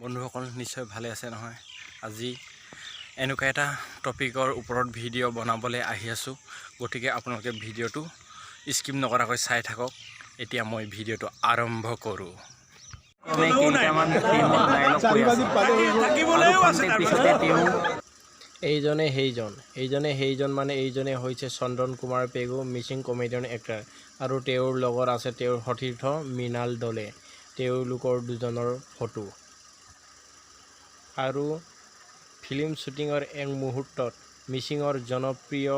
বন্ধুসকল, নিশ্চয় ভালে আছে নহয়? আজি এনেকুৱা এটা টপিকৰ ওপৰত ভিডিঅ' বনাবলৈ আহি আছোঁ। গতিকে আপোনালোকে ভিডিঅ'টো স্কিপ নকৰাকৈ চাই থাকক। এতিয়া মই ভিডিঅ'টো আৰম্ভ কৰোঁ। ক্ৰমে কেইটামান ফিল্মত ডায়লগ কৈ আছে আৰু খন্তেক পিছতে তেওঁ এইজনে সেইজন, এইজনে সেইজন, মানে এইজনে হৈছে চন্দন কুমাৰ পেগু, মিচিং কমেডিয়ান এক্টৰ আৰু তেওঁৰ লগত আছে তেওঁৰ সতীৰ্থ মৃণাল দলে। তেওঁলোকৰ দুজনৰ ফটো আৰু ফিল্ম শ্বুটিঙৰ এক মুহূৰ্তত মিচিঙৰ জনপ্ৰিয়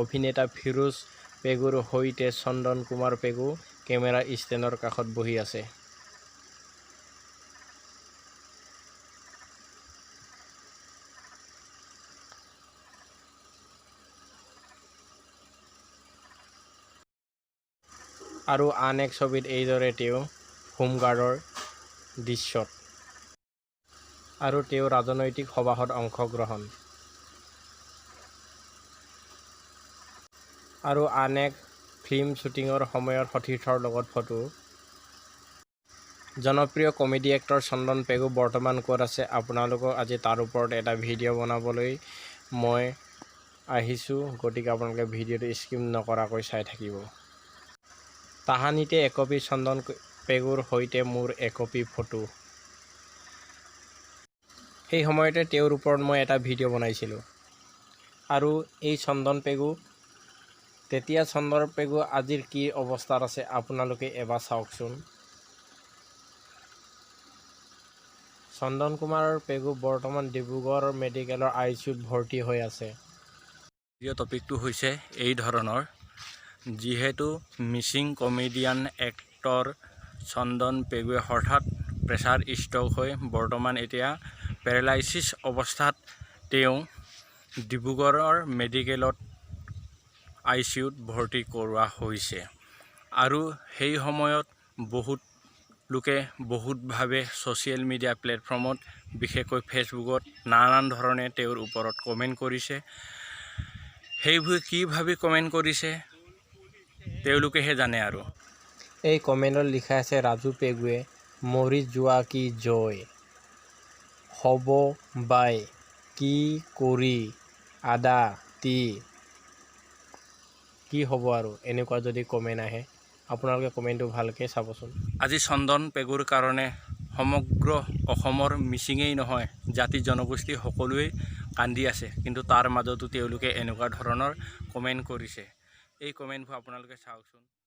অভিনেতা ফিৰোজ পেগুৰ সৈতে চন্দন কুমাৰ পেগু কেমেৰা ষ্টেণ্ডৰ কাষত বহি আছে। আৰু আন এক ছবিত এইদৰে তেওঁ হোমগাৰ্ডৰ দৃশ্যত আৰু তেওঁ ৰাজনৈতিক সভাত অংশগ্ৰহণ আৰু আন এক ফিল্ম শ্বুটিঙৰ সময়ত সতীৰ্থৰ লগত ফটো। জনপ্ৰিয় কমেডি এক্টৰ চন্দন পেগু বৰ্তমান ক'ত আছে, আপোনালোকক আজি তাৰ ওপৰত এটা ভিডিঅ' বনাবলৈ মই আহিছোঁ। গতিকে আপোনালোকে ভিডিঅ'টো স্কিপ নকৰাকৈ চাই থাকিব। তাহানিতে একপি চন্দন পেগুৰ সৈতে মোৰ একপি ফটো। সেই সময়তে তেওঁৰ ওপৰত মই এটা ভিডিঅ' বনাইছিলোঁ। আৰু এই চন্দন পেগু, তেতিয়া চন্দন পেগু আজিৰ কি অৱস্থাত আছে, আপোনালোকে এবাৰ চাওকচোন। চন্দন কুমাৰ পেগু বৰ্তমান ডিব্ৰুগড় মেডিকেলৰ আইচিইউত ভৰ্তি হৈ আছে। ভিডিঅ' টপিকটো হৈছে এই ধৰণৰ: যিহেতু মিচিং কমেডিয়ান এক্টৰ চন্দন পেগুৱে হঠাৎ প্ৰেছাৰ ষ্ট্ৰক হৈ বৰ্তমান এতিয়া পেৰালাইচিছ অৱস্থাত তেওঁ ডিব্ৰুগড়ৰ মেডিকেলত আইচিইউত ভৰ্তি কৰোৱা হৈছে। আৰু সেই সময়ত বহুত লোকে বহুতভাৱে ছ'চিয়েল মিডিয়া প্লেটফৰ্মত, বিশেষকৈ ফেচবুকত নানান ধৰণে তেওঁৰ ওপৰত কমেণ্ট কৰিছে। সেইবোৰ কি ভাবি কমেণ্ট কৰিছে, তেওঁলোকেহে জানে আৰু। এই কমেণ্টত লিখা আছে, ৰাজু পেগুৱে মৰি যোৱা কি জয় হ'ব বাই কি কৰি আদা টি কি হ'ব? আৰু এনেকুৱা যদি কমেণ্ট আহে, আপোনালোকে কমেণ্টটো ভালকৈ চাবচোন। আজি চন্দন পেগুৰ কাৰণে সমগ্ৰ অসমৰ মিচিঙেই নহয়, জাতি জনগোষ্ঠী সকলোৱেই কান্দি আছে। কিন্তু তাৰ মাজতো তেওঁলোকে এনেকুৱা ধৰণৰ কমেণ্ট কৰিছে। এই কমেণ্টবোৰ আপোনালোকে চাওকচোন।